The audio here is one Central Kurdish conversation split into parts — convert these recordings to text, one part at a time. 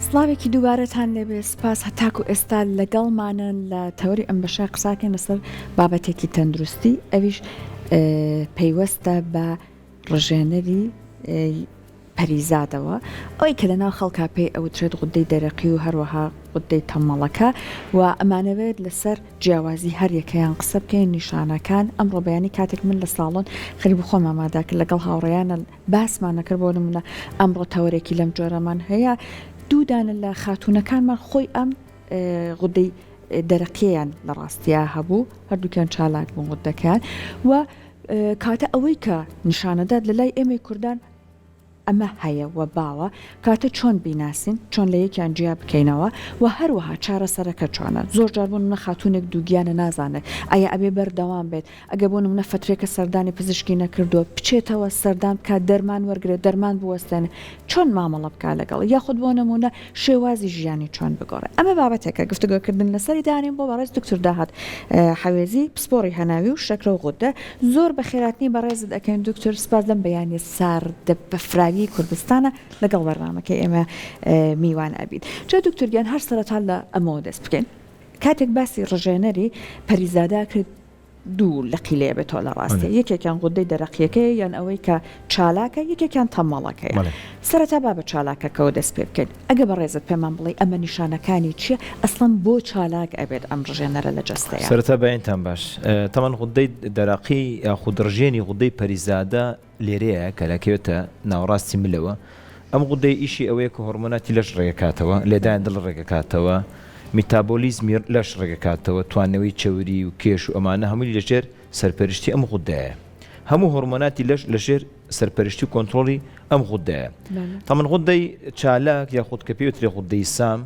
سڵاوێکی دووبارەتان لێبێ سپاس هەتاکو ئێستا لەگەڵمانن لە تەوەری ئەم بەشە قساکەین لەسەر بابەتێکی تەندروستی ئەویش پەیوەستە بە ڕژێنەری پەریزادەوە، ئەوەی کە لەناو خەڵکا پێی ئەوترێت غوددەی دەرەقی و هەروەها غوددەی تەممەڵەکە و ئەمانەوێت لەسەر جیاوازی هەر یەکەیان قسە بکەین نیشانەکان ئەمڕۆ بەیانی کاتێک من لە ساڵۆن خەریک بوو خۆم ئامادە کرد لەگەڵ هاوڕێیانە باسمان ئەکرد بۆ نمونە ئەمڕۆ تەوەرێکی لەم جۆرەمان هەیە دوو دانە لە خاتوونەکانمان خۆی ئەم غودەی دەرەقییان لە ڕاستیا هەبوو هەردووکیان چالاک بوون غودەکەیان و کاتە ئەوەی کە نیشانەدات لە لای ئێمەی کوردان ئەمە هەیە و باوە، کاتە چۆن بیناسین، چۆن لە یەکیان جیا بکەینەوە و هەروەها چارەسەرەکە چۆنە؟ زۆر جار بۆ نمونە خاتوونێک دووگیانە نازانێت ئایا ئەبێ بەردەوام بێت، ئەگەر بۆ نمونە فەترێکە سەردانی پزیشکی نەکردووە بچێتەوە سەردان بکات دەرمان وەرگرێت دەرمان بوەستێنێت چۆن مامەڵە بکات لەگەڵ یاخود بۆ نمونە شێوازی ژیانی چۆن بگۆڕێت ئەمە بابەتێکە گفتوگۆکردن لەسەری دانێن بۆ بەڕێز دکتور داهات حەوێزی پسپۆڕی هەناوی و شەکرە و غودە زۆر بەخێراتنی بەڕێزت ئەکەین دکتور سپاس لەم بەیانیە ساردە بەفراویەی کوردستانە لەگەڵ بەرنامەکەی ئێمە میوان ئەبیت جا دکتور گیان هەر سەرەتا لە ئەمەوە دەست بکەین کاتێک باسی ڕژێنەری پەریزادە کرد دوو لقی لێ بێتەوە لە ڕاستیە یەکێکیان غودەی دەرەقیەکەیە یان ئەوەی کە چالاکە یەکێکیان تەمەڵەکەیە سەرەتا با بە چالاکەکەوە دەست پێ بکەین ئەگە بەڕێزت پێمان بڵێی ئەمە نیشانەکانی چیە ئەسڵەن بۆ چالاک ئەبێت ئەم ڕژێنەرە لە جەستەیا؟ سەرەتا بەینتان باش تەمەن غودەی دەرەقی یاخود ڕژێنی غودەی پەریزادە لێرەیە کە دەکەوێتە ناوەڕاستی ملەوە، ئەم غودەیە ئیشی ئەوەیە کە هۆرمۆناتی لەش ڕێکەکاتەوە، لێدانی دڵ ڕێکەکاتەوە، میتابۆلیزمی لەش ڕێکەکاتەوە، توانەوەی چەوری و کێش و ئەمانە هەمووی لەژێر سەرپەرشتی ئەم غودەیە. هەموو هۆرمۆناتی لەش لەژێر سەرپەرشتی و کۆنترۆڵی ئەم غودەیە. تەمەن غودەی چالاک یاخود کە پێی وترێ غودەی سام،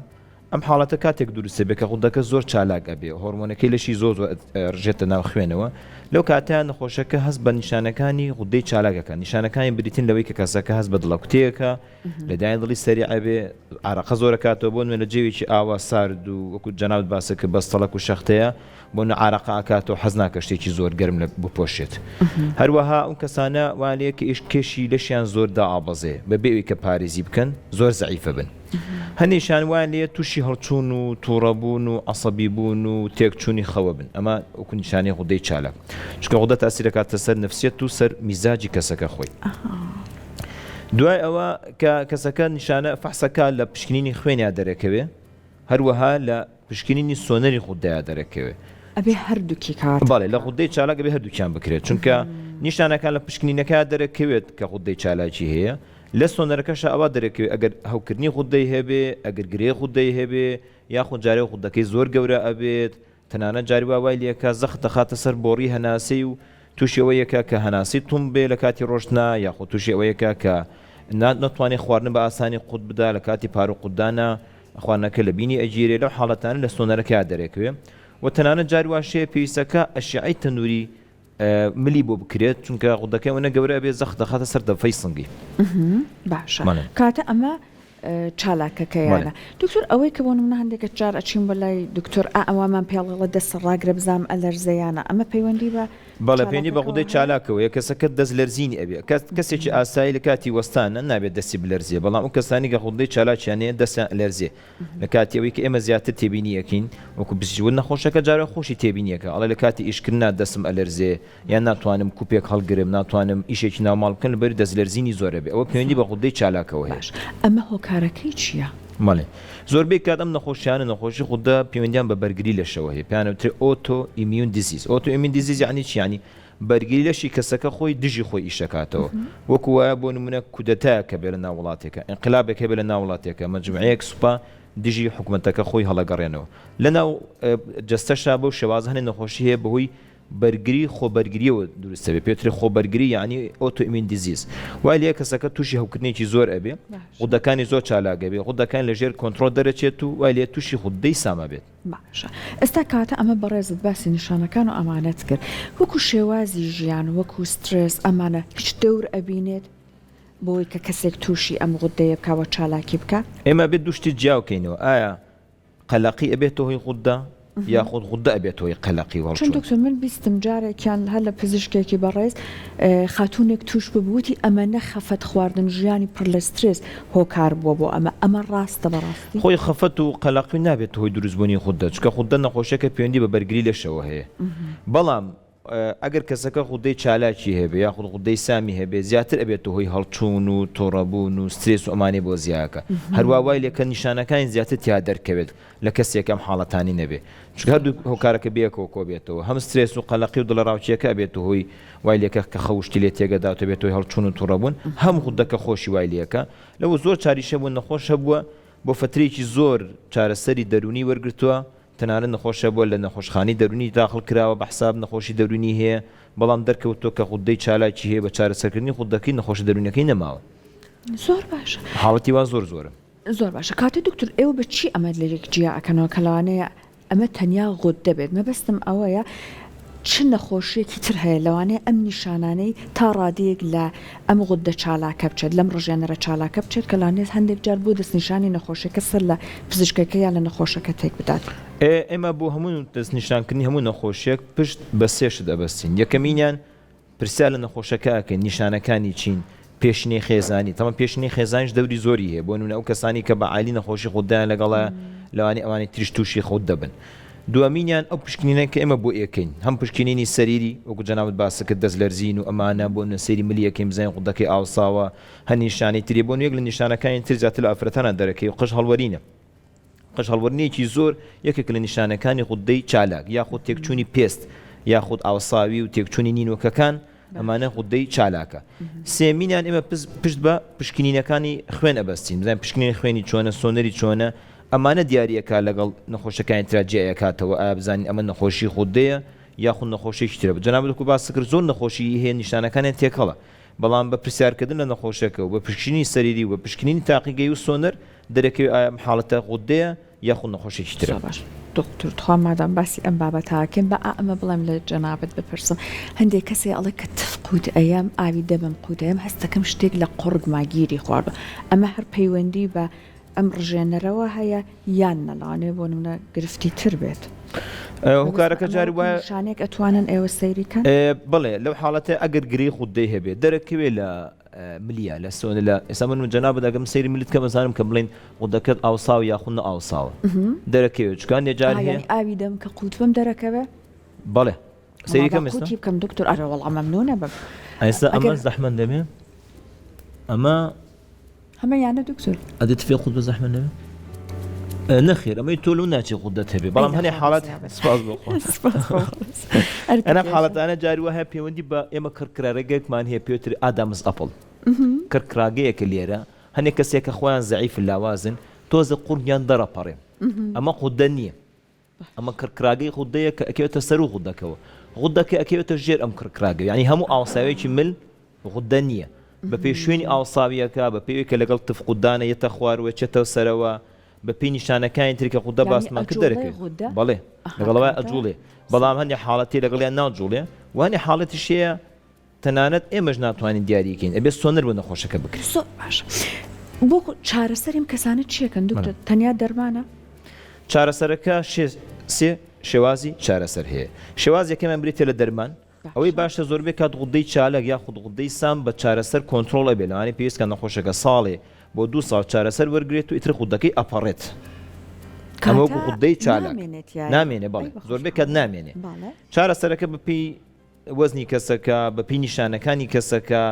ئەم حاڵەتە کاتێک دروست دەبێت کە غودەکە زۆر چالاک ئەبێ هۆرمۆنەکەی لەشی زۆر زۆر ڕژێتە ناو خوێنەوە لەو کاتەیان نەخۆشەکە هەست بە نیشانەکانی غودەی چالاک ئەکات نیشانەکانی بریتین لەوەی کە کەسەکە هەست بە دڵەکوتێکە لێدانی دڵی سەریع ئەبێ ئارەقە زۆر ئەکاتەوە بۆ نمونە لە جەوێکی ئاوا سارد و وەکو جەنابت باست کرد بەستەڵەک و شەختەیە بۆ نمونە ئارەقە ئەکاتەوە حەز ناکە شتێکی زۆر گەرم لە بپۆشێت هەروەها ئەو کەسانە وایان لێیە کە ئیش کێشی لەشیان زۆر دائابەزێ بەبێ ئەوەی کە پارێزی بکەن زۆر زەعیفە بن. هەندێکیان وایان لێیە تووشی هەڵچوون و تووڕەبوون و عەسەبی بوون و تێکچوونی خەوە بن، ئەمە وەکو نیشانەی غودەی چالاک، چونکە غودە تاسیر دەکاتە سەر نەفسیەت و سەر میزاجی کەسەکە خۆی. دوای ئەوە کە کەسەکە نیشانە فەحسەکە لە پشکنینی خوێنیا دەرەکەوێ، هەروەها لە پشکنینی سۆنەری غودەیا دەرەکەوێ. ئەبێ هەردووکی کات. بەڵێ لە غودەی چالاک ئەبێ هەردووکیان بکرێت، چونکە نیشانەکان لە پشکنینەکەیا دەرەکەوێت کە غودەی چالاکی هەیە، لە سۆنەرەکەشا ئەوا دەرەکەوێ ئەگەر هەوکردنی غودەی هەبێ، ئەگەر گرێی غودەی هەبێ، یاخود جارێ غودەکەی زۆر گەورە ئەبێت، تەنانەت جاری وا وای لێکا زەخت دەخاتە سەر بۆڕی هەناسەی و تووشی ئەوە یەکا کە هەناسەی توند بێ لە کاتی ڕۆشتنا، یاخود تووشی ئەوە یەکا کە نەتوانێ خواردن بە ئاسانی قوت بدا لە کاتی پارو قوتدانا خواردنەکە لە بینی ئەگیرێ، لەو حاڵەتانە لە سۆنەرەکەیا دەرەکەوێ و تەنانەت جاری واش هەیە پێویستەکا ئەشیعەی تەنووری ملی بۆ بکرێت چونکە غودەکەی ئەوەنە گەورە ئەبێت زەخت دەخاتە سەر دەفەی سنگی. باشە کاتە ئەمە چالاکەکەیانە دکتۆر ئەوەی کە بۆ نمونە هەندێکە جار ئەچین بۆ لای دکتۆر ئا ئەوەمان پێڵێڵە دەست ڕاگرە بزانم ئەلەرزەیانە ئەمە پەیوەندی بە بەڵێ پەیوەندی بە غودەی چالاکەوەیە کەسەکە دەست لەرزینی ئەبێ کەس کەسێکی ئاسایی لە کاتی وەستانە نابێت دەستی بلەرزێ بەڵام ئەو کەسانی کە غودەی چالاکیان هەیە دەستیان ئەلەرزێ لە کاتی ئەوەی کە ئێمە زیاتر تێبینی ئەکەین وەکو پزیشک و نەخۆشەکە جارێ خۆشی تێبینی ئەکا ئەڵێ لە کاتی ئیشکردنا دەستم ئەلەرزێ یان ناتوانم کوپێک هەڵگرم ناتوانم ئیشێکی ناو ماڵ بکەم لەبەر دەست لەرزینی زۆر ئەبێ ئەوە پەیوەندی بە غودەی چالاکەوە هەیە. باش ئەمە هۆکارەکەی چیە؟ بەڵێ زۆربەی کات ئەم نەخۆشیانە نەخۆشی غودە پەیوەندیان بە بەرگری لەشەوە هەیە پێیان ئەوترێ autoimmune disease autoimmune disease یەعنی چی یەعنی بەرگری لەشی کەسەکە خۆی دژی خۆی ئیش دەکاتەوە وەکو وایە بۆ نمونە کودەتایەک هەبێ لە ناو وڵاتێکا ئینقلابێک هەبێ لە ناو وڵاتێکا مەجموعەیەک سوپا دژی حکومەتەکە خۆی هەڵەگەڕێنەوە لە ناو جەستەشا بەو شێوازە هەنێ نەخۆشی هەیە بەهۆی بەرگری خۆبەرگریەوە دروست دەبێ پێترێ خۆبەرگری یعنی autoimmune disease وای لێ کەسەکە تووشی هەوکردنێکی زۆر ئەبێ غودەکانی زۆر چالاک ئەبێ غودەکان لەژێر کۆنترۆڵ دەرەچێت و وای لێ تووشی غودەی سام ئەبێت. باشە ئێستا کەواتە ئەمە بەڕێزت باسی نیشانەکان و ئەمانەت کرد وەکو شێوازی ژیان وەکو سترێس ئەمانە هیچ دەور ئەبینێت بۆی کە کەسێک توشی ئەم غودەیە بکا وە چالاکی بکا؟ ئێمە ئەبێت دوو شتی جیا بکەینەوە ئایا قەلەقی ئەبێتە هۆی غودە؟ یاخود غودە ئەبێتە هۆی قەلەقی و چون هەڵچوون. دکتۆر من بیستم جارێکیان هەر لە پزیشکێکی بەڕێز خاتوونێک تووش ببوو وتی ئەمەنە خەفەت خواردن ژیانی پڕ لە سترێس هۆکار بووە بۆ ئەمە ئەمە ڕاستە بەڕاستی؟ خۆی خەفەت و قەلەقی نابێتە هۆی دروستبوونی غودە چونکە غودە نەخۆشیەکە پەیوەندی بە بەرگری لەشەوە هەیە بەڵام ئەگەر کەسەکە غودەی چالاکی هەبێ یاخود غودەی سامی هەبێ زیاتر ئەبێتە هۆی هەڵچوون و توڕەبوون و سترێس و ئەمانەی بۆ زیاکە هەروا وای لێکە نیشانەکانی زیاتر تیا دەرکەوێت لە کەسێک ئەم حاڵەتانی نەبێ چونکە هەردوو هۆکارەکە بەیەکەوە کۆبێتەوە هەم سترێس و قەلەقی و دڵەڕاوکێکە ئەبێتە هۆی وای لێکە کە خەوشتی لێ تێگەدات و بێتە هۆی هەڵچوون و توڕەبوون هەم غودەکە خۆشی وای لێکە لەوە زۆر چاریش هەبوو نەخۆش هەبووە بۆ فەترەیەکی زۆر چارەسەری دەروونی وەرگرتووە تەنانەت نەخۆش هەبووە لە نەخۆشخانەی دەروونی داخڵ کراوە بە حساب نەخۆشی دەروونی هەیە بەڵام دەرکەوتووە کە غوددەی چالاکی هەیە بە چارەسەرکردنی غوددەکەی نەخۆشە دەروونیەکەی نەماوە. زۆر باشە. حاڵەتی وا زۆر زۆرە. زۆر باشە کاتێ دکتور ئێوە بە چی ئەمە لەیەک جیا ئەکەنەوە کە لەوانەیە ئەمە تەنیا غوددە بێت مەبەستم ئەوەیە چ نەخۆشیەکی تر هەیە لەوانەیە ئەم نیشانانەی تا ڕادەیەک لە ئەم غوددە چالاکە بچێت لەم ڕژێنەرە چالاکە بچێت کە لەوانەیە هەندێک جار بۆ دەستنیشانی نەخۆشیەکە سەر لە پزیشکەکە یان لە نەخۆشەکە تێک بدات. ئێمە بۆ هەموو دەستنیشانکردنی هەموو نەخۆشیەک پشت بە سێ شت ئەبەستین یەکەمینیان پرسیار لە نەخۆشەکە ئەکەین نیشانەکانی چین، پێشینەی خێزانی، تەبعەن پێشینەی خێزانیش دەوری زۆری هەیە، بۆ نمونە ئەو کەسانەی کە بە عایلی نەخۆشی غوددەیان لەگەڵە لەوانەیە ئەوانی تریش تووشی غوددە بن. دووەمینیان ئەو پشکنینە کە ئێمە بۆی ئەکەین، هەم پشکنینی سەریری وەکو جەنابت باست کرد دەست لەرزین و ئەمانە، بۆ نمونە سەیری ملی ئەکەین بزانین غوددەکەی ئاوساوە، هەر نیشانەی تری، بۆ نمونە یەک لە نیشانەکانی تر زیاتر لە ئافرەتانا دەرەکەوێ قژ هەڵوەرینە. قژ هەڵوەرینێکی زۆر یەکێکە لە نیشانەکانی غوددەی چالاک، یاخود تێکچوونی پێست، یاخود ئاوساوی و تێکچوونی نینۆکەکان، ئەمانە غوددەی چالاکە. سێیەمینیان ئێمە پشت بە پشکنینەکانی خوێن ئەبەستین، بزانین پشکنینی خوێنی چۆنە، سۆنەری چۆنە، ئەمانە دیاری ئەکا لەگەڵ نەخۆشەکانی ترا جیای ئەکاتەوە، ئایا بزانین ئەمە نەخۆشی غوددەیە یاخود نەخۆشیەکی ترە. جەنابت وەکو باست کرد زۆر نەخۆشیی هەیە نیشانەکانیان تێکەڵە، بەڵام بە پرسیارکردن لە نەخۆشەکە و بە پشکنینی سەریری و بە پشکنینی تاقیگەی و سۆنەر دەرەکەوێ ئایا ئەم حاڵەتە غوددەیە یاخود نەخۆشیەکی ترە. زۆر باش دکتۆر تخوا مادام باسی ئەم بابەتە ئەکەین با ئا ئەمە بڵێم لە جەنابت بپرسم هەندێک کەس هەیە ئەڵێ کە تف قوت ئەیەم ئاوی دەمم قوت ئەیەم هەست دەکەم شتێک لە قوڕگما گیری خواردوە ئەمە هەر پەیوەندی بە ئەم ڕژێنەرەوە هەیە یان نە لەوانەیە بۆ نمونە گرفتی تر بێت. هۆکارەکە جاری وایە نیشانەیەک ئەتوانن ئێوە سەیری کەن؟ بەڵێ لەو حاڵەتە ئەگەر گرێی غوددەی هەبێ دەرەکەوێ لە ملیە لە سۆنە لە ئێستا من جەنابت ئەگەم سەیری ملت کەم ئەزانم کە بڵێن غودەکەت ئاوساوە یاخود نە ئاوساوە دەرەکەوێت چونکە هەندێ جار هەیە یانی ئاوی دەم کە قوت بم دەرەکەوێ؟ بەڵێ سەیری کەم ئێستا قوتی بکەم دکتۆر ئەرێ وەڵا مەمنونە بم ئێستا ئەمە زەحمەت دەبێ ئەمە هەمە یانە دکتۆر. ئەدی تفێ قوت بە زەحمەت نەبێ؟ نەخێر ئەمەی تۆ لەو ناچێ غودەت هەبێ بەڵام هەنێ حاڵەت سپاس بۆ خوا ئەنا حاڵەتانە جاری وایە پەیوەندی بە ئێمە کڕکرارەگەکمان هەیە پێوتر Adam's apple کڕکراگەیەکە لێرە هەنێک کەسێک کە خۆیان زەعیف لاوازن تۆزە قوڕگیان دەرەپەڕێ ئەمە غودە نییە ئەمە کڕکراگەی غودەیە کە ئەکەوێتە سەروو غودەکەوە. غودەکە ئەکەوێتە ژێر ئەم کڕکراگە. یانی هەموو ئاوساویەکی مل غودە نییە. بە پێی شوێنی ئاوساویەکە، بە پێی کە لەگەڵ تف قوتدانە یەتە خوارەوە چێتەوە سەرەوە، بە پێی نیشانەکانی تر کە غودە باسمان کرد دەرەکەوێت. بەڵێ لەگەڵ ئەوەی ئەجوڵێ. بەڵام هەندێ حاڵەت هەیە لەگەڵیان ناجوڵێ و هەندێ حاڵەتیش هەیە تەنانەت ئێمەش ناتوانین دیاریی کەین ئەبێت سۆنەر بۆ نەخۆشەکە بکرێت. زۆر باشە بۆ چارەسەری ئەم کەسانە چیەکەن دکتۆر تەنیا دەرمانە؟ چارەسەرەکە سێ شێوازی چارەسەر هەیە شێواز یەکەمیان بریتیە لە دەرمان ئەوەی باشە زۆربەی کات غودەی چاالک یاخود غودەی سام بە چارەسەر کۆنترۆڵ ئەبێ لەوانەیە پێویست کە نەخۆشەکە ساڵێ بۆ دوو ساڵ چارەسەر وەرگرێت و ئیتر غودەکەی ئەپەڕێت ئەمە وەکو غودەی چالاک نامێنێ بەڵێ زۆربەی کات نامێنێ چارەسەرەکە بەپێی وەزنی کەسەکە، بەپێی نیشانەکانی کەسەکە،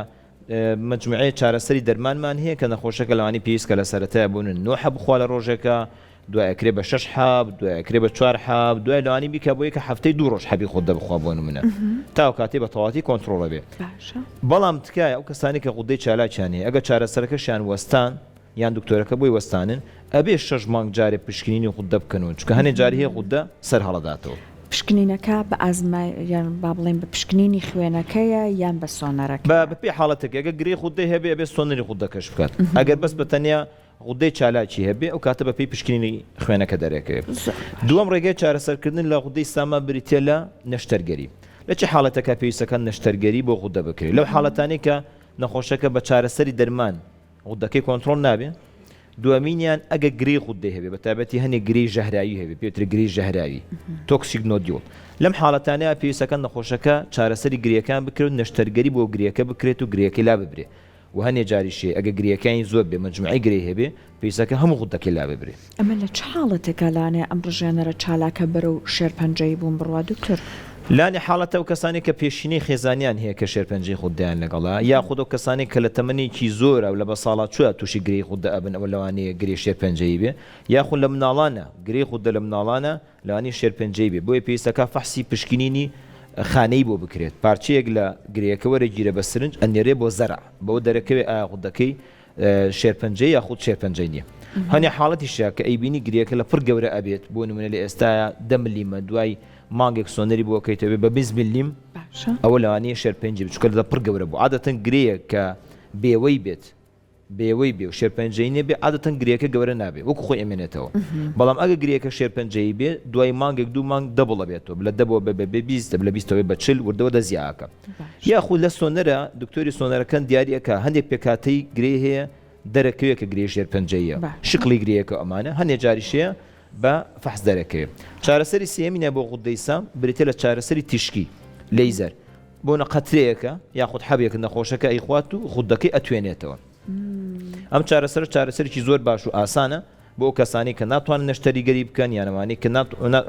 مەجموعەیە چارەسەری دەرمانمان هەیە کە نەخۆشەکە لەوانەیە پێویست کە لە سەرەتایە بۆ نمونە نۆ حەب بخوا لە ڕۆژێکا، دوای ئەکرێ بە شەش حەب، دوای ئەکرێ بە چوار حەب، دوای لەوانەیە بیکا بۆ یەکە هەفتەی دوو ڕۆژ حەبی غودە بخوا بۆ نمونە تا ئەو کاتەی بە تەواوەتی کۆنتڕۆڵ ئەبێ. بەڵام تکایە ئەو کەسانەی کە غودەی چالاکیان هەیە ئەگەر چارەسەرەکەشیان وەستان، یان دکتۆرەکە بۆی وەستانن ئەبێ شەش مانگ جارێ پشکنینی غوددە بکەنەوە چونکە هەنێ جار هەیە غوددە سەر هەڵەداتەوە. پشکنینەکە بە ئازما یان با بڵێین بە پشکنینی خوێنەکەیە یان بە سۆنەرەکەیە؟ بە پێی حاڵەتەکە ئەگەر گرێی غوددەی هەبێ ئەبێ سۆنەری غوددەکەش بکات ئەگەر بەس بە تەنیا غوددەی چالاکی هەبێ ئەو کاتە بە پێی پشکنینی خوێنەکە دەرەکەوێ. دووەم ڕێگای چارەسەرکردن لە غوددەی ساما بریتیە لە نەشتەرگەری. لە چ حاڵەتێکا پێویستەکە نەشتەرگەری بۆ غوددە بکرێ؟ لەو حاڵەتانەی کە نەخۆشەکە بە چارەسەری دەرمان غودەکەی کۆنترۆڵ نابێ. دووەمینیان ئەگەر گرێی غوددەی هەبێ بە تایبەتی هەنێ گرێی ژەهراوی هەبێ پێی وترێ گرێی ژەهراوی، Toxic Nodule، لەم حاڵەتانەیا پێویستەکە نەخۆشەکە چارەسەری گرێیەکان بکرێت و نەشتەرگەری بۆ گرێیەکە بکرێت و گرێیەکەی لاببرێ و هەنێ جاریش هەیە ئەگەر گرێیەکانی زۆر بێ مەجموعەی گرێی هەبێ پێویستەکە هەموو غوددەکەی لاببرێ. ئەمە لە چ حاڵەتێکا لانێ ئەم ڕژێنەرە چالاکە بەرەو شێرپەنجەیی بوون بڕوا دکتۆر؟ لانێ حاڵەتە ئەو کەسانەی کە پێشینەی خێزانیان هەیە کە شێرپەنجەی غوددەیان لەگەڵە یاخود ئەو کەسانەی کە لە تەمەنێکی زۆرا و لە بەساڵاچووە تووشی گرێی غوددە ئەبن ئەوە لەوانەیە گرێی شێرپەنجەیی بێ یاخود لە مناڵانە گرێی غوددە لە مناڵانە لەوانەیە شێرپەنجەیی بێ بۆیە پێویستەکا فەحسی پشکنینی خانەیی بۆ بکرێت پارچەیەک لە گرێیەکە وەرەگیرێ بە سرنج ئەنێرێ بۆ زەرع بەوە دەرەکەوێ ئایا غوددەکەی شێرپەنجەیە یاخود شێرپەنجەی نییە. هەنێ حاڵەتیش هەیە کە ئەیبینی گرێکە لە پڕ گەورە ئەبێت بۆ نمونە لە ئێستایا دە ملیمە دوای مانگێک سۆنەری بۆ ئەکەیتەوە ئەبێ بە 20 ملیم باشە. ئەوە لەوانەیە شێرپەنجە بێت چونکە لە پڕ گەورە بوو عادەتەن گرێیەک کە بێوەی بێت بێوەی بێ و شێرپەنجەیی نەبێ عادەتەن گرێیەکە گەورە نابێ وەکو خۆی ئەمێنێتەوە بەڵام ئەگەر گرێیەکە شێرپەنجەیی بێ دوای مانگێک دوو مانگ double ئەبێتەوە لە دە بۆ بێ بە 20 لە بیستەوە بێ بە 40 وردە وردە زیائەکا. یاخود لە سۆنەرا دکتۆری سۆنەرەکەن دیاری ئەکا هەندێک پێکهاتەی گرێ هەیە دەرەکەوێ کە گرێی شێرپەنجەییە شکڵی گرێیەکە ئەمانە هەندێ جاریش هەیە بە فەحس دەرەکەوێ چارەسەری سێیەمینە بۆ غودەی سام بریتیە لە چارەسەری تیشکی، لەیزەر، بۆ نە قەترەیەکە یاخود حەبێکە نەخۆشەکە ئەیخوات و غودەکەی ئەتوێنێتەوە ئەم چارەسەرە چارەسەرێکی زۆر باش و ئاسانە بۆ ئەو کەسانەی کە ناتوانن نەشتەریگەری بکەن یان ئەوانەی کە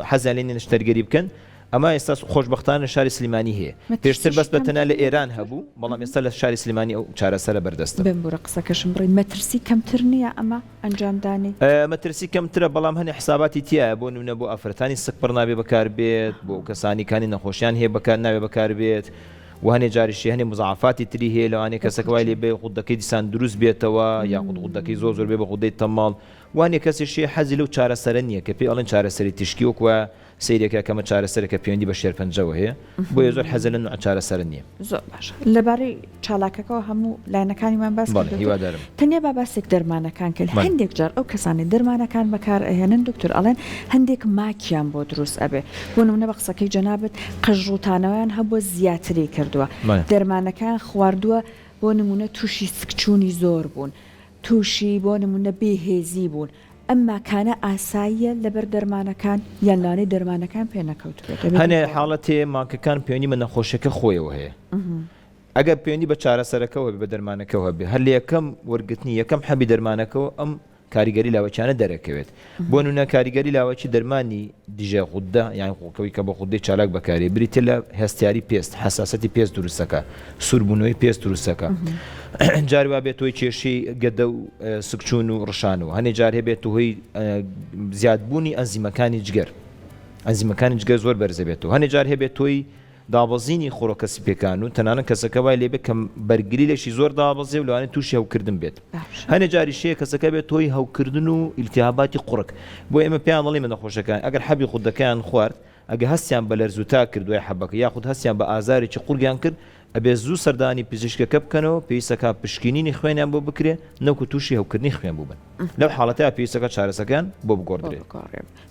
حەزیان لێ نیە نەشتەرگەری بکەن، ئەمە ئێستا خۆشبەختانە لە شاری سلێمانی هەیە، پێشتر بەس بە تەنیا لە ئێران هەبوو، بەڵام ئێستا لە شاری سلێمانی ئەو چارەسەرە بەردەستە. بمبورە قسەکەشم بڕی، مەترسی کەمتر نیە ئەمە ئەنجامدانی؟ مەترسی کەمترە، بەڵام هەنێ حساباتی تیایە، بۆ نمونە بۆ ئافرەتانی سکپڕ نابێ بەکاربێت، بۆ ئەو کەسانەی کانی نەخۆشیان هەیە بەکار نابێ بەکاربێت، و هەنێ جاریش هەنێ مزاعەفاتی تری هەیە لەوانەیە کەسەکە وای لێ بێ غودەکەی دیسان دروست بێتەوە یاخود غودەکەی زۆر زۆر بێ بە غودەی تەمەڵ و هەنێ کەسیش هەیە حەزی لەو چارەسەرە نییە کە پێی ئەڵێن چارەسەری تیشکی وەک وایە سەیرێکە کەمە چارەسەرێکە پەیوەندی بە شێرپەنجەوە هەیە بۆیە زۆر حەزە لەم نوعە چارەسەرە نییە. زۆر باشە لەبارەی چالاکەکەوە هەموو لایەنەکانیمان باس بەڵێ کرد هیوادارم. تەنیا با باسێک دەرمانەکان کەین هەندێک جار ئەو کەسانەی دەرمانەکان بەکار ئەهێنن دکتۆر ئەڵێن هەندێک ماکیان بۆ دروست ئەبێ بۆ نمونە بە قسەکەی جەنابت قژ ڕووتانەوەیان هەبووە زیاتری کردووە دەرمانەکەیان خواردووە بۆ نمونە تووشی سکچوونی زۆر بوون تووشی بۆ نمونە بێ هێزی بوون ئەم ماکانە ئاساییە لەبەر دەرمانەکان یان لەوانەیە دەرمانەکان پێ نەکەوتبێت ئەبێ هەنێ حاڵەت هەیە ماکەکان پەیوەندی بە نەخۆشیەکە خۆیەوە هەیە ئەگەر پەیوەندی بە چارەسەرەکەوە هەبێ بە دەرمانەکەوە هەبێ هەر لە یەکەم وەرگرتنی یەکەم حەبی دەرمانەکەوە ئەم کاریگەری لاوەکیانە دەرەکەوێت بۆ نمونە کاریگەری لاوەکی دەرمانی دژە غودە یان قوڵکەوەی کە بە غودەی چالاک بەکارێ بریتە لە هەستیاری پێست حەساسەتی پێست دروستەکە سووربوونەوەی پێست دروستەکە جار وا بێت هۆی کێشەی گەدە و سکچوون و ڕشان و هەنێ جار هەبێت هۆی زیادبوونی ئەنزیمەکانی جگەر ئەنزیمەکانی جگەر زۆر بەرزەبێتەوە هەنێ جار هەبێت هۆی دابەزینی خڕۆکە سپیەکان و تەنانەت کەسەکە وای لێبێت کە بەرگری لەشی زۆر دابەزێ و لەوانەیە تووشی هەوکردن بێت. هەنێ جاریش هەیە کەسەکە بێت هۆی هەوکردن و ئیلتیهاباتی قوڕگ. بۆیە ئێمە پێیان دەڵێین بە نەخۆشەکان ئەگەر حەبی غودەکەیان خوارد ئەگەر هەستیان بە لەرز و تا کرد دوای حەبەکە یاخود هەستیان بە ئازارێکی قوڕگیان کرد ئەبێ زوو سەردانی پزیشکەکە بکەنەوە پێویستەکا پشکینینی خوێنیان بۆ بکرێ نەوکو تووشی هەوکردنی خوێن بووبن. لەو حاڵەتەیا پێویستەکا چارەسەکەیان بۆ بگۆڕدرێت.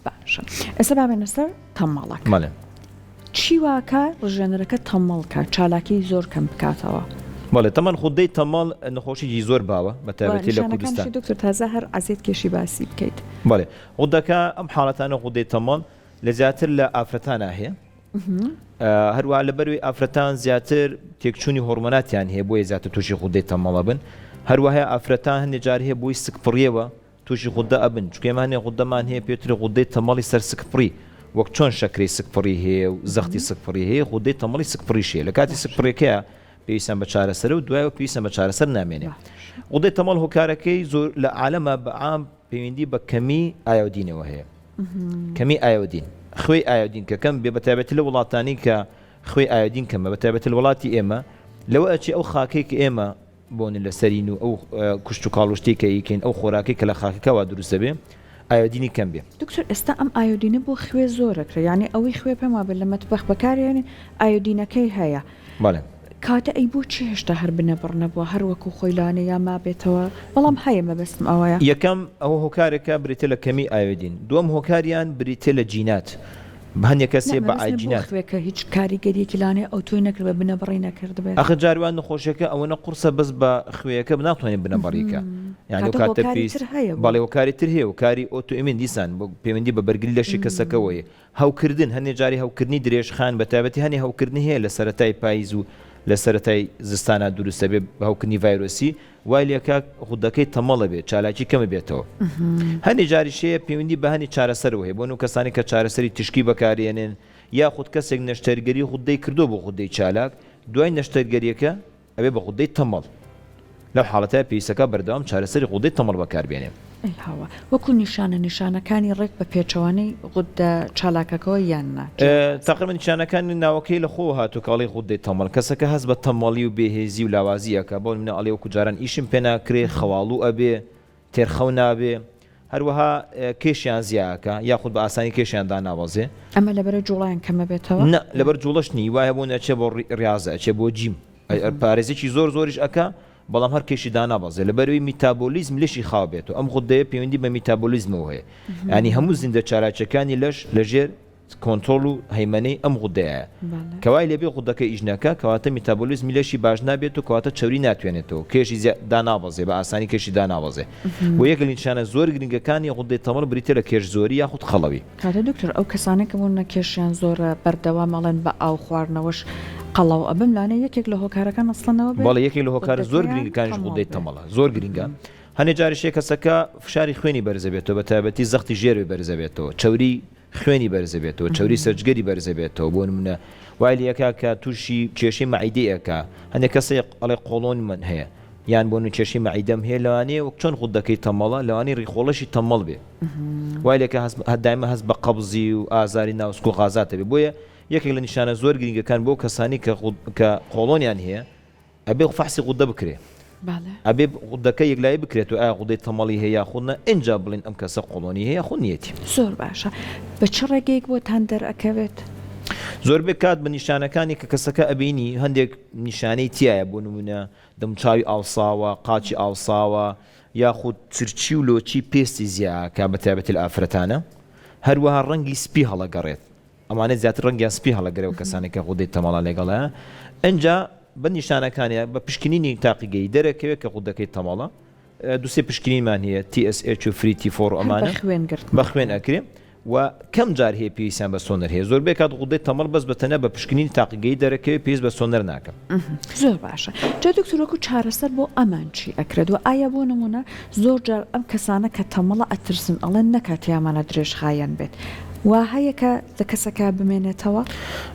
باشە ئێستا با بێینە سەر تەمەڵەکە. بەڵێ. چی واکا ڕژێنەرەکە تەمەڵ کا چالاکی زۆر کەم بکاتەوە؟ بەڵێ تەمەن غودەی تەمەڵ نەخۆشیی زۆر باوە بە تایبەتی لە کوردستان. نیشانەکانیشی دکتۆر تازە هەر عەزێت کێشی باسی بکەیت. بەڵێ غودەکە ئەم حاڵەتانە غودەی تەمەڵ لە زیاتر لە ئافرەتانا هەیە هەروەها لەبەروی ئافرەتان زیاتر تێکچوونی هۆرمۆناتیان هەیە بۆیە زیاتر تووشی غودەی تەمەڵە بن هەروەها ئافرەتان هەندێک جار هەیە بۆی سکپڕیەوە تووشی غودە ئەبن چونکە ئێمە هەنێ غودەمان هەیە پێترێ غودەی تەمەڵی سەر سکپڕی وەک چۆن شەکرەی سکپڕی هەیە و زەختی سکپڕی هەیە غودەی تەمەڵی سکپڕیش هەیە لە کاتی سکپڕیەکەیا پێویستیان بە چارەسەرە و دوایەوە پێویستیان بە چارەسەر نامێنێ غودەی تەمەڵ هۆکارەکەی زۆر لە عالەمە بە عام پەیوەندی بە کەمی ئایۆدینەوە هەیە کەمی ئایۆدین خوێی ئایۆدین کە کەم بێ بە تایبەتی لە وڵاتانی کە خوێی ئایۆدین کەمە بە تایبەتی لە وڵاتی ئێمە لەوە ئەچێ ئەو خاکەی کە ئێمە بۆنی لەسەرین و ئەو کشتوکاڵ و شتەی کە ئەیکەین ئەو خۆراکەی کە لە خاکەکەوە دروست دەبێ ئایۆدینی کەم بێ. دکتۆر ئێستا ئەم ئایۆدینە بۆ خوێ زۆر ئەکرێ یانی ئەوەی خوێ پێم وابێ لە مەتبەخ بەکارێنین ئایۆدینەکەی هەیە. بەڵێ. کەواتە ئەی بۆچی هێشتا هەر بنەبڕ نەبووە هەر وەکو خۆی لەوانەیە یا مابێتەوە بەڵام هەیە مەبەستم ئەوەیە. یەکەم ئەوە هۆکارێکە بریتیە لە کەمی ئایۆدین دووەم هۆکاریان بریتیە لە جینات. هەندێک کەس نا هەیە بە مەبەستمە بۆ ئایجینات. خوێکە هیچ کاریگەریەکی لانەیە ئەوتۆی نەکردبێ بنەبڕی نەکردبێت. ئەخر جاری وا نەخۆشیەکە ئەوەنە قوڕسە بەس بە خوێیەکە ناتوانێت بنەبڕی کا یانی ئەو کاتە کاتە هۆکاری پێویست تر هەیە بۆ. بەڵێ هۆکاری تر هەیە هۆکاری autoimmune دیسان پەیوەندی بە بەرگری لەشی کەسەکەوە هەیە هەوکردن، هەنێ جاری هەوکردنی درێژخایەن بەتایبەتی هەنێ هەوکردن هەیە لە سەرەتای پایز و لە سەرەتای زستانا دروست دەبێت بە هەوکردنی ڤایرۆسی وای لێکا غودەکەی تەمەڵ ئەبێت چالاکی کەم ئەبێتەوە. هەنێ جاریش هەیە پەیوەندی بە هەنێ چارەسەرەوە هەیە بۆ نموونە کەسانی کە چارەسەری تیشکی بەکارێنن یاخود کەسێک نەشتەرگەری غودەی کردووە بۆ غودەی چالاک دوای نەشتەرگەریەکە ئەبێ بە غودەی تەمەڵ. لەو حاڵەتەیا پێویستەکا بەردەوام چارەسەری غودەی تەمەڵ بەکار بێنێ. ئەی هاوە وەکو نیشانە نیشانەکانی ڕێک بە پێچەوانەی غودە چالاکەکەوە یان نا جیاوازە؟ تەقریبەن نیشانەکانی ناوەکەی لە خۆوە هاتووە کە ئەڵێی غودەی تەمەڵ کەسەکە هەست بە تەمەڵی و بێهێزی و لاوازی ئەکا بۆ نمونە ئەڵێ وەکو جاران ئیشم پێ ناکرێ خەواڵوو ئەبێ تێر خەو نابێ هەروەها کێشیان زیا ئەکا یاخود بە ئاسانی کێشیان دانابەزێ. ئەمە لەبەرە جوڵەیان کەمەبێتەوە؟ نا لەبەر جوڵەش نی وایە بۆ ئەچێ بۆ ڕیازە ئەچێ بۆ جیم پارێزێکی زۆر زۆریش ئەکا بەڵام هەر کێشی دانابەزێ لەبەرەوەی میتابۆلیزم لەشی خاو بێتەوە ئەم غودەیە پەیوەندی بە میتابۆلیزمەوە هەیە یانی هەموو زیندە چالاکیەکانی لەش لەژێر کۆنترۆڵ و هەیمەنەی ئەم غودەیە. کە وای لێبێ غودەکە ئیش نەکا، کەواتە میتابۆلیزمی لەشی باش نابێت و کەواتە چەوری ناتوێنێتەوە، کێشی زیا دانابەزێ، بە ئاسانی کێشی دانابەزێ. بۆ یەک لە نیشانە زۆر گرنگەکانی غودەی تەمەڵ بریتیە لە کێش زۆری یاخود قەڵەوی. کاکە دکتۆر ئەو کەسانەی کە بۆنە کێشیان زۆرە بەردەوام ئەڵێن بە ئاو خواردنەوەش قەڵەو ئەبم لانەیە یەکێک لە هۆکارەکان ئەسڵەن ئەوە بێت بەڵێ یەکێک لە هۆکارە زۆر غودەکەیان گرنگەکانیش تەمەڵ غودەی بێ. تەمەڵە زۆر گرنگە. هەنێ جاریش هەیە کەسەکە فشاری خوێنی بەرزەبێتەوە بە تایبەتی زەختی ژێرەوەی بەرزەبێتەوە چەوری خوێنی بەرزەبێتەوە چەوری سەر جگەری بەرزەبێتەوە بۆ نمونە وای لێ ئەکا کە تووشی کێشەی مەعیدەی ئەکا هەندێک کەس هەیە ئەڵێ قۆڵۆن من هەیە یان بۆ نمونە کێشەی مەعیدەم هەیە لەوانەیە وەک چۆن غودەکەی تەمەڵە لەوانەیە ڕیخۆڵەشی تەمەڵ بێ وای لێکا هەست دایمە هەست بە قەبزی و ئازاری ناوسک و غازات هەبێ بۆیە یەکێک لە نیشانە زۆر گرنگەکان بۆ کەسانی کە کە قۆڵۆنیان هەیە ئەبێ فەحسی غودە بکرێ ئەبێ غودەکە یەکلایی بکرێتەوە ئایا غودەی تەمەڵی هەیە یاخود نا ئینجا بڵێین ئەم کەسە قۆڵۆنی هەیە یاخود نیەتی. زۆر باشە بە چ ڕێگەیەک بۆتان دەرئەکەوێت؟ زۆربەی کات بە نیشانەکانی کە کەسەکە ئەبینی هەندێک نیشانەی تیایە بۆ نمونە دەموچاوی ئاوساوە قاچی ئاوساوە یاخود چرچی و لۆچی پێستی زیائەکا بە تایبەتی لە ئافرەتانە هەروەها ڕەنگی سپی هەڵەگەڕێت ئەمانە زیاتر ڕەنگیان سپی هەڵەگرێ و کەسانێک کە غودەی تەمەڵان لەگەڵە ئنجا بە نیشانەکانیان بە پشکنینی تاقیگەیی دەرەکەوێت کە غودەکەی تەمەڵە دوسێ پشکنینمان هەیە TSH و free T4 هەر ئەمانە بە خوێن گرتن بە خوێن ئەکرێ و کەم جار هەیە پێویستیان بە سۆنەر هەیە زۆربەی کات غودەی تەمەڵ بەس بە تەنیا بە پشکنینی تاقیگەیی دەرەکەوێت پێویست بە سۆنەر ناکە. زۆر باشە جا دکتۆر وەکو چارەسەر بۆ ئەمان چی ئەکرێت وە ئایا بۆ نمونە زۆر جار ئەم کەسانە کە تەمەڵە ئەترسن ئەڵێن نەکا تیامانە درێژخایەن بێت وا هەیە کە لە کەسەکە بمێنێتەوە؟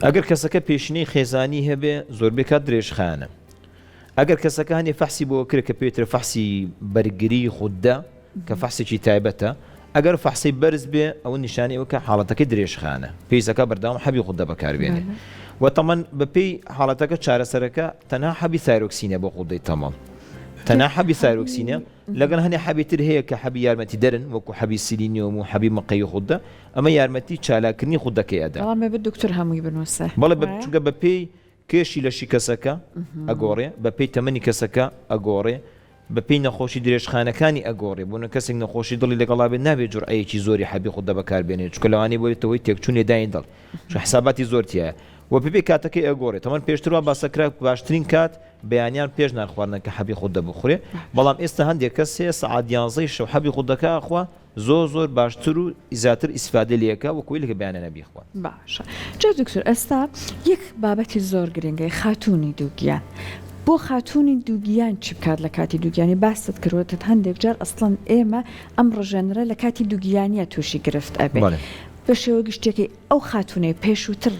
ئەگەر کەسەکە پێشینەی خێزانی هەبێ زۆربەی کات درێژخایەنە ئەگەر کەسەکە هەنێ فەحسی بۆ کرێ کە پێی وترێ فەحسی بەرگری غودە کە فەحسێکی تایبەتە ئەگەر فەحسی بەرز بێ ئەوە نیشانەی ئەوە کە حاڵەتەکەی درێژخایەنە پێویستەکە بەردەوام حەبی غودە بەکاربێنێ و تەمەن بەپێی حاڵەتەکە چارەسەرەکە تەنها حەبی ثایرۆکسینە بۆ غودەی تەمەڵ تەنها حەبی ثایرۆکسینە لەگەڵ هەنێ حەبی تر هەیە کە حەبی یارمەتیدەرن وەکو حەبی سیلینیۆم و حەبی مقەی غودە ئەمە یارمەتی چالاککردنی غودەکەی ئەدا. بەڵام بەبێ دکتۆر هەمووی بنووسێ بەڵێ چونکە بەپێی کێشی لەشی کەسەکە ئەگۆڕێ، بەپێی تەمەنی کەسەکە ئەگۆڕێ، بەپێی نەخۆشی درێژخانەکانی ئەگۆڕێ، بۆنە کەسێک نەخۆشی دڵی لەگەڵا بێت نابێت جورعەیەکی زۆری حەبی غودە بەکاربێنێت چونکە لەوانەیە ببێتە هۆی تێکچوون لێدانی دڵ چونکە حساباتی زۆر تیایە وە بەپێی کاتەکەی ئەگۆڕێ تەمەن پێشتر وا باسەکرا باشترین کات بەیانیان پێش نان خواردنە کە حەبی غودە بخورێ بەڵام ئێستا هەندێک کەس هەیە سەعات یانزەی شەو حەبی غودەکە ئەخوا زۆر زۆر باشتر و زیاتر ئیسفادەی لێ ئەکا وەکو ئەوەی لە بەیانیانا بیخوا. باشە جا دکتۆر ئێستا یەک بابەتی زۆر گرنگە خاتوونی دووگیان بۆ خاتوونی دووگیان چی بکات لە کاتی دووگیانی باست کرد وتت هەندێک جار ئەسڵەن ئێمە ئەم ڕژێنەرە لە کاتی دووگیانیە تووشی گرفت ئەبێ بەڵێ. بە شێوە گشتیەکەی ئەو خاتوونەی پێشووتر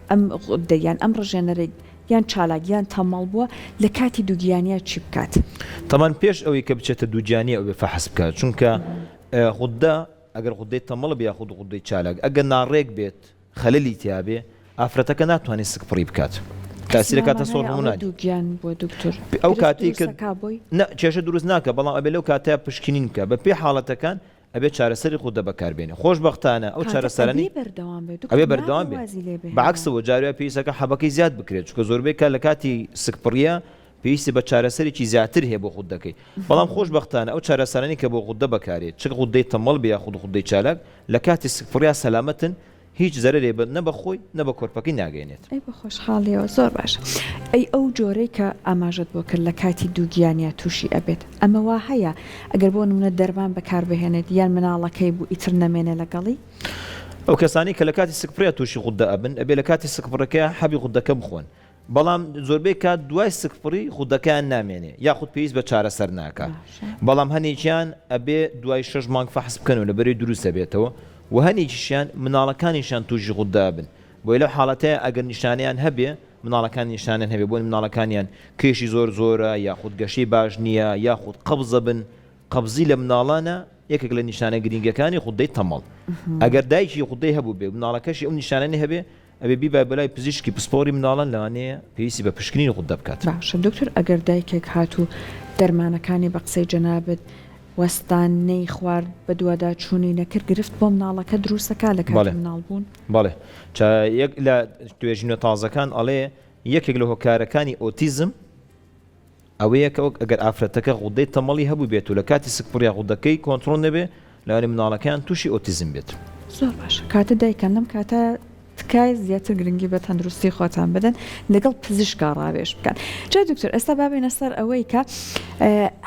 ئەم غوددە یان ئەم ڕژێنەرەی یان چالاک یان تەمەڵ بووە لە کاتی دووگیانیا چی بکات؟ تەبعەن پێش ئەوەی کە بچێتە دووگیانی ئەبێ فەحس بکات چونکە غوددە ئەگەر غوددەی تەمەڵ بێ یاخود غوددەی چالاک ئەگەر ناڕێک بێت خەلەلی تیابێ ئافرەتەکە ناتوانێت سکپڕی بکات تاسیر ئەکاتە قسمامان سەر هەیە ئەڵێ هۆرمۆناتی دووگیان بووە دکتۆر ئەو گرفت کاتەی کە دروست ئەکا بۆی؟ نا کێشە دروست ناکا بەڵام ئەبێ لەو کاتەیا پشکنین بکا بە پێی حاڵەتەکان ئەبێ چارەسەری غودە بەکار بێنێ خۆشبەختانە ئەو کاتە چارەسەرانەی ئەبێ بەردەوام بێ ئەبێ دکتۆر نابێ بەردەوام بێ وازی لێ بە بهێنێ. عەکسەوە جاری وایە پێویستەکە حەبەکەی زیاد بکرێت چونکە زۆربەی کات لە کاتی سکپڕیە پێویستی بە چارەسەرێکی زیاتر هەیە بۆ غودەکەی بەڵام خۆشبەختانە ئەو چارەسەرانەی کە بۆ غودە بەکارێت چ غودەی تەمەڵ بێ یاخود غودەی چالاک لە کاتی سکپڕیا سەلامەتن. هیچ زەرەرێ بە نە بە خۆی نە بە کۆرپەکەی ناگەیەنێت. ئەی بە خۆشحاڵیەوە زۆر باشە ئەی ئەو جۆرەی کە ئاماژەت بۆ کرد لە کاتی دووگیانیا تووشی ئەبێت ئەمە وا هەیە ئەگەر بۆ نمونە دەرمان بەکار بهێنێت یان مناڵەکەی بوو ئیتر نەمێنێ لەگەڵی؟ ئەو کەسانەی کە لە کاتی سکپڕیا تووشی غوددە ئەبن ئەبێ لە کاتی سکپڕەکەیا حەبی غوددەکە بخۆن بەڵام زۆربەی کات دوای سکپڕی غودەکەیان نامێنێ یاخود پێویست بە چارەسەر ناکات بەڵام هەنێکیان ئەبێ دوای شەش مانگ فەحس بکەن و لەبەرەی دروست ئەبێتەوە و هەنێکیشیان مناڵەکانیشیان تووشی غودە ئەبن بۆیە لەو حاڵەتەیا ئەگەر نیشانەیان هەبێ مناڵەکان نیشانەیان هەبێ بۆ مناڵەکانیان کێشی زۆر زۆرە یاخود گەشەی باش نییە یاخود قەبز ئەبن قەبزی لە مناڵانە یەکێک لە نیشانە گرینگەکانی غودەی تەمەڵ ئەگەر دایکی غودەی هەبووبێ و مناڵەکەشی ئەو نیشانانەی هەبێ ئەبێ بیبای بۆ لای پزیشکی پسپۆڕی مناڵان لەوانەیە پێویستی بە پشکنینی غوددە بکات. باشە دکتۆر ئەگەر دایکێک هات و دەرمانەکانی بە قسەی جەنابت وەستان نەی خوارد بەدواداچوونی نەکرد گرفت بۆ مناڵەکە دروستەکا لە کاتی مناڵ بوون؟ بەڵێ چا یەک لە توێژینەوە تازەکان ئەڵێ یەکێک لە هۆکارەکانی ئۆتیزم ئەوەیە کە وەک ئەگەر ئافرەتەکە غودەی تەمەڵی هەبووبێت و لە کاتی سکپڕیا غودەکەی کۆنتڕۆڵ نەبێ لەوانەیە منداڵەکەیان تووشی ئۆتیزم بێت. زۆر باشە کاتە دایکان لەم کاتە تکایە زیاتر گرنگی بە تەندروستی خۆتان بدەن لەگەڵ پزیشکا ڕاوێژ بکەن جا دکتۆر ئێستا با بێینە سەر ئەوەی کە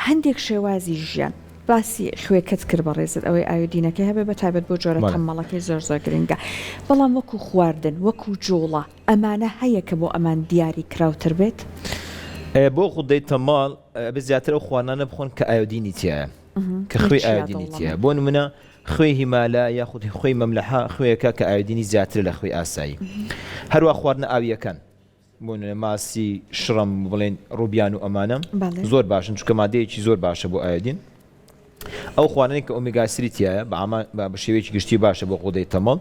هەندێک شێوازی ژیان باسی خوێکەت کرد بەڕێزت ئەوەی ئایۆدینەکەی هەبێ بە تایبەت بۆ جۆرە تەمەڵەکەی زۆر زۆر گرنگە بەڵام وەکو خواردن وەکو جوڵە ئەمانە هەیە کە بۆ ئەمان دیاری کراوتر بێت؟ بۆ غودەی تەماڵ ئەبێ زیاتر ئەو خواردنانە بخۆن کە ئایۆدینی تیایە کە خوێی ئایۆدینی تیایە بۆ نمونە خوێی هیمالا یاخود خوێی مەملەحە خوێیەکە کە ئایۆدینی زیاترە لە خوێی ئاسایی هەروا خواردنە ئاوییەکان بۆ نمونە ماسی شڕم بڵێن ڕوبیان و ئەمانە زۆر باشن چونکە مادەیەکی زۆر باشە بۆ ئایۆدین ئەو خواردنەی کە ئۆمیگا سری تیایە بە عاما بە شێوەیەکی گشتی باشە بۆ غودەی تەمەڵ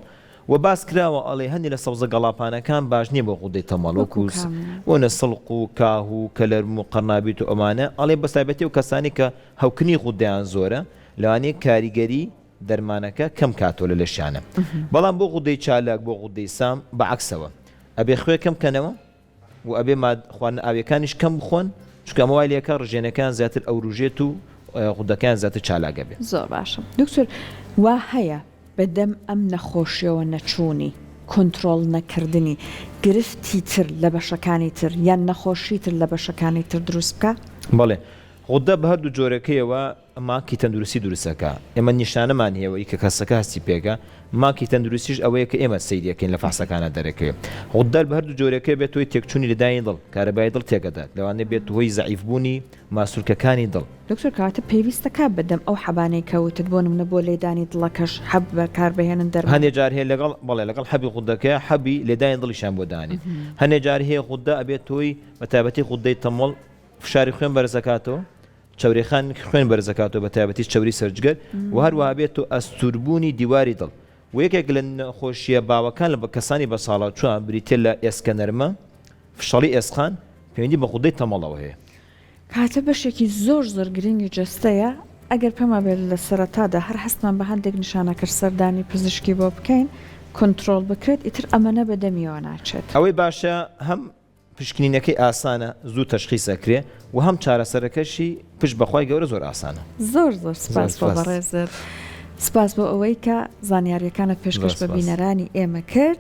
و باس کراوە ئەڵێ هەندێ لە سەوزە گەڵاپانەکان باش نییە بۆ غودەی تەمەڵ وەکو بۆ نە سڵق و کاه و کەلەرم و قەرنابیت و ئەمانە ئەڵێ بە تایبەتی ئەو کەسانی کە هەوکردنی غودەیان زۆرە لەوانەیە کاریگەری دەرمانەکە کەم کاتەوە لە لەشیانە بەڵام بۆ غودەی چالاک بۆ غودەی سام بە عەکسەوە ئەبێ خوێ کەم کەنەوە و ئەبێ ماد خواردنە ئاویەکانیش کەم بخۆن چونکە ئەمە وای لێکا ڕژێنەکەیان زیاتر ئەوروژێت و غودەکەیان زیاتر چالاک ئەبێ. زۆر باشە دکتۆر وا هەیە بە دەم ئەم نەخۆشیەوە نەچوونی کۆنترۆڵ نەکردنی گرفتی تر لە بەشەکانی تر یان نەخۆشی تر لە بەشەکانی تر دروست بکا؟ بەڵێ غودە بە هەردوو جۆرەکەیەوە ماکی تەندروستی دروست ئەکا ئێمە نیشانەمان هەیە وەی کە کەسەکە هەستی پێکا ماکی تەندروستیش ئەوەیە کە ئێمە سەیری ئەکەین لە فەحسەکانا دەرەکەوێ غوددە بە هەردوو جۆرەکەی بێت هۆی تێکچوونی لێدانی دڵ کارەبای دڵ تێکەدات لەوانەیە بێت هۆی زەعیف بوونی ماسولکەکانی دڵ. دکتۆر کەواتە پێویستە کا بەدەم ئەو حەبانەی کە وتت بۆ نمونە بۆ لێدانی دڵەکەش حەب بەکار بهێنن دەرمان. هەنێ جار هەیە لەگەڵ بەڵێ لەگەڵ حەبی غوددەکەیا حەبی لێدانی دڵیشیان بۆ دانێن هەنێ جار هەیە غوددە ئەبێت هۆی بەتایبەتی غوددەی تەمەڵ فشاری خوێن بەرزەکاتەوە چەوریەکان خوێن بەرزدەکاتەوە بە تایبەتی چەوری سەر جگەر و هەروەها بێت و ئەستووربوونی دیواری دڵ و یەکێک لە نەخۆشیە باوەکان لە کەسانی بەساڵاچووان بریتیە لە ئێسکە نەرمە، فشەڵی ئێسقان، پەیوەندی بە غودەی تەمەڵەوە هەیە. کاتە بەشێکی زۆر زۆر گرنگی جەستەیە، ئەگەر پێمان بێت لە سەرەتادا هەر هەستمان بە هەندێک نیشانە کرد سەردانی پزیشکی بۆ بکەین کۆنترۆڵ بکرێت ئیتر ئەمەنە بە دەمیەوە ناچێت. ئەوەی باشە هەم پشکنینەکەی ئاسانە زوو تەشخیس ئەکرێ و هەم چارەسەرەکەشی پشت بەخوای گەورە زۆر ئاسانە. زۆر زۆر سپاس بۆ بەڕێزت سپاس بۆ ئەوەی کە زانیاریەکانت پێشکەش بە بینەرانی ئێمە کرد.